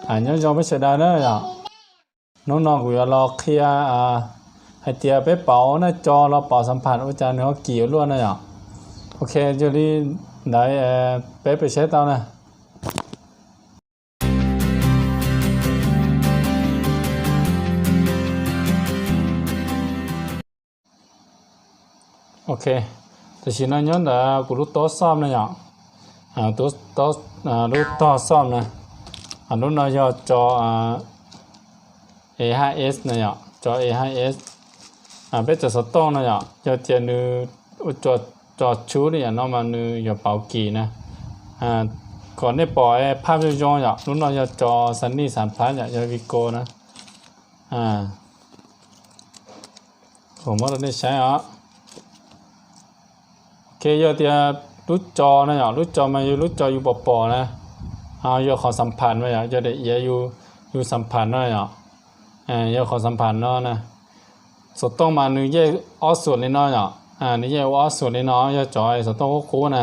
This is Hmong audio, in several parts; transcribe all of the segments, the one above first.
Nyob zoo peb sawv daws na yom. Hnub no kuv yuav los qhia hais tias peb pauv naj co los pauv xam pham ua cas nws ho kim ua luaj na yom. Ok, yog li ntawd peb pem saib tau na. Ok, tam sim no nyob ntawm kuv lub tob xom na yom. Lub tog xom na. Lub no yog tso A hais s na yom, tso A hais s. Peb tso xov tooj na yom, yog tias nws ua tso tshub li yam no mas nws yuav pauv kim na. Kom nej pom phaj zoo zoo yom, lub no yog tso Sony xam phab yom, yog Vico na. Kuv muab rau nej saib os. Ok, yog tias lub tso na yom, lub tso mas yog lub tso yus pom pom na. Yog qhov xam pham mas yom, yog daim iav yus xam pham no yom. Yog qhov xam pham no na. Xov tooj mas nws yeej ob xuam li no yom. Nws yeej ua ob xuam li no, yog cov xov tooj qub qub na.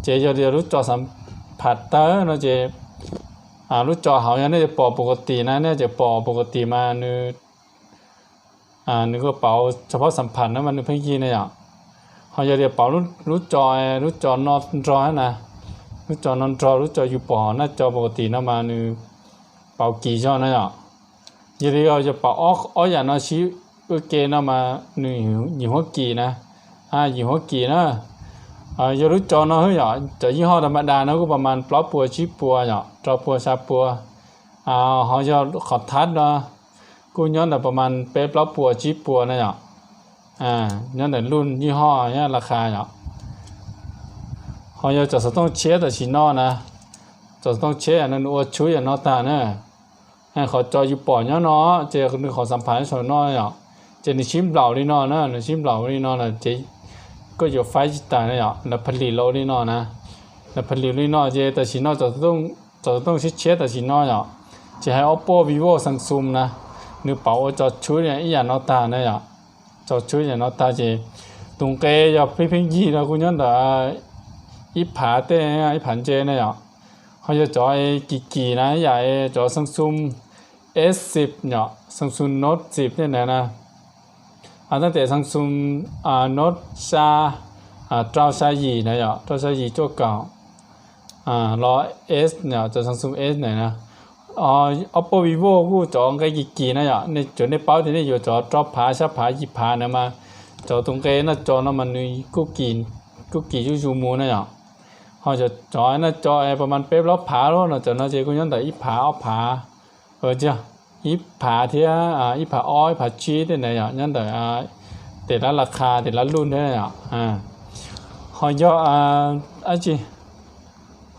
Ces yog tias lub tso xam pham tawg no ces lub tso hauv yog nej pom pus kos tim na, nej ces pom pus kos tim mas nws nws kuj pauv tso phab xam pham na mas nws pheej yig na yom. Ho yog tias pauv lub tso, lub tso no nrog na, lub tso no nrog lub tso yus pom naj co pus kos tim no mas nws pauv kim zog na yom. Yog li yog pauv ob yam no sib ua ke no mas nws yim huab kim na, yim huab kim na. Yog lub tso no xwb yom, cov yij hoj tag mas das no kuj pas mas plaub puas tsib puas yom, rau puas xya puas. Ho yog qhov thab no kuj nyob ntawm pas mas peb plaub puas tsib puas na yom. Nyob ntawm luj yij hoj nyob la qha yom. Ho yog cov xov tooj tshiab tam sim no na, cov xov tooj tshiab yam no nws ua tshub yam no tag na. Qhov tso yus pom nyob no ces nws qhov xam pham saum no yom, ces nws sib nplaum li no na, nws sib nplaum li no na ces koj yuav faib tsis tag na yom, lawv pha lim los li no na. Lawv pha lim li no ces tam sim no cov xov tooj tshiab tshiab tam sim no yom, ces hais Oppo, Vivo, Samsung na, nws pauv ua tso tshub ib yam no tag na yom. Tso tshub yam no tag ces tus nqe yog pheej pheej yig no kuj nyob ntawm ib phav tej, ib phav ntse na yom. Ho yog cov kim kim na, yam cov Samsung S xib yom, Samsung Note xib tej ntawd na. Tab tes Samsung Note xya, rau xya yim na yom, rau xya yim cuaj kaum los S, cov Samsung S ntawd na. Oppo, Vivo kuj cov nqe kim kim na yom, nej cov nej paub tias nej yuav cov rau phav, xya phav, yim phav na mas cov tus nqe naj co no mas nws kuj kim zuj zus mus na yom. Ho cov naj co pas mas peb plaub phav lawm no, cov no ces kuj nyob ntawm ib phav ob phav, ib phav thiab ib phav ob, ib phav tsib tej ntawd yom, nyob ntawm tes lab la qha, tes lab luj thiab yom. Ho yog dab tsi,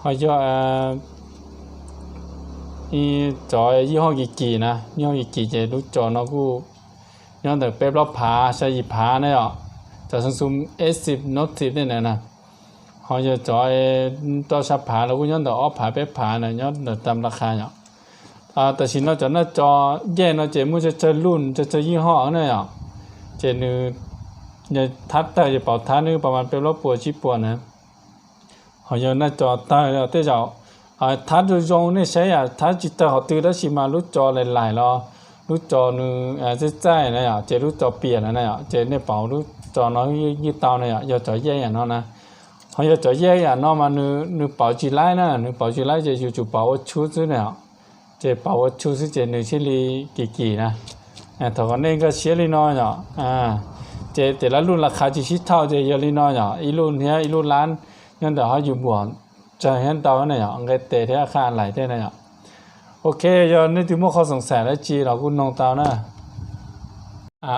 ho yog cov yij hoj kim kim na, yij hoj kim kim ces lub co no kuj nyob ntawm peb plaub phav, xya yim phav na yom. Cov Samsung S xib, Note xib tej ntawd na. Ho yog cov rau xya phav los kuj nyob ntawm ob phav peb phav na, nyob ntawm tam la qha yom. Tam sim no cov naj co yej no ces muaj tsawg tsawg luj, tsawg tsawg yij hoj na yom. Ces nws thab tawg ces pauv thab nws pas mas peb plaub puas tsib puas na. Ho yog naj co tawg tej zaum thab zoo zoo nej saib yam thab tsis tawg qhov twg tab sis mas lub co laim laim los lub co nws txaij txaij na yom, ces lub co piam na na yom, ces nej pauv lub co no yeej tau na yom, yog cov yej yam no na. Ho yog cov yej yam no mas nws pauv tsis laib na, nws pauv tsis laib ces yuav tsum pauv ua tshub xwb na yom. Ces pauv ua tshub xwb ces nws thiaj li kim kim na. Thov kom nej nkag siab li no yom. Ces tes lab luj la qha tsis sib thauj ces yog li no yom, ib luj hniab ib luj lab, nyob ntawm ho yus npuam tsawg thiab ntau na yom, nqe tes thiab qha laim tej na yom. Ok, yog nej twg muaj qhov xoom xaim dab tsi los kuj noog tau na.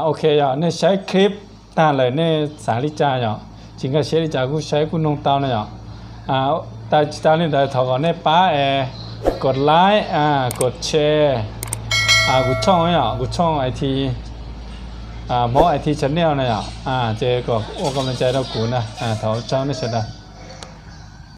Ok, yog nej saib clip tag lawm nej xav li cas yom, tsis nkag siab li cas kuj saib kuj noog tau na yom. Tsis tas li ntawd thov kom nej pab es kos like, kos share kuv tshooj yom, kuv tshooj I T, Hmoob I T channel na yom, ces kom ua kos me cai rau kuv na. Thov tsaug nej sawv daws.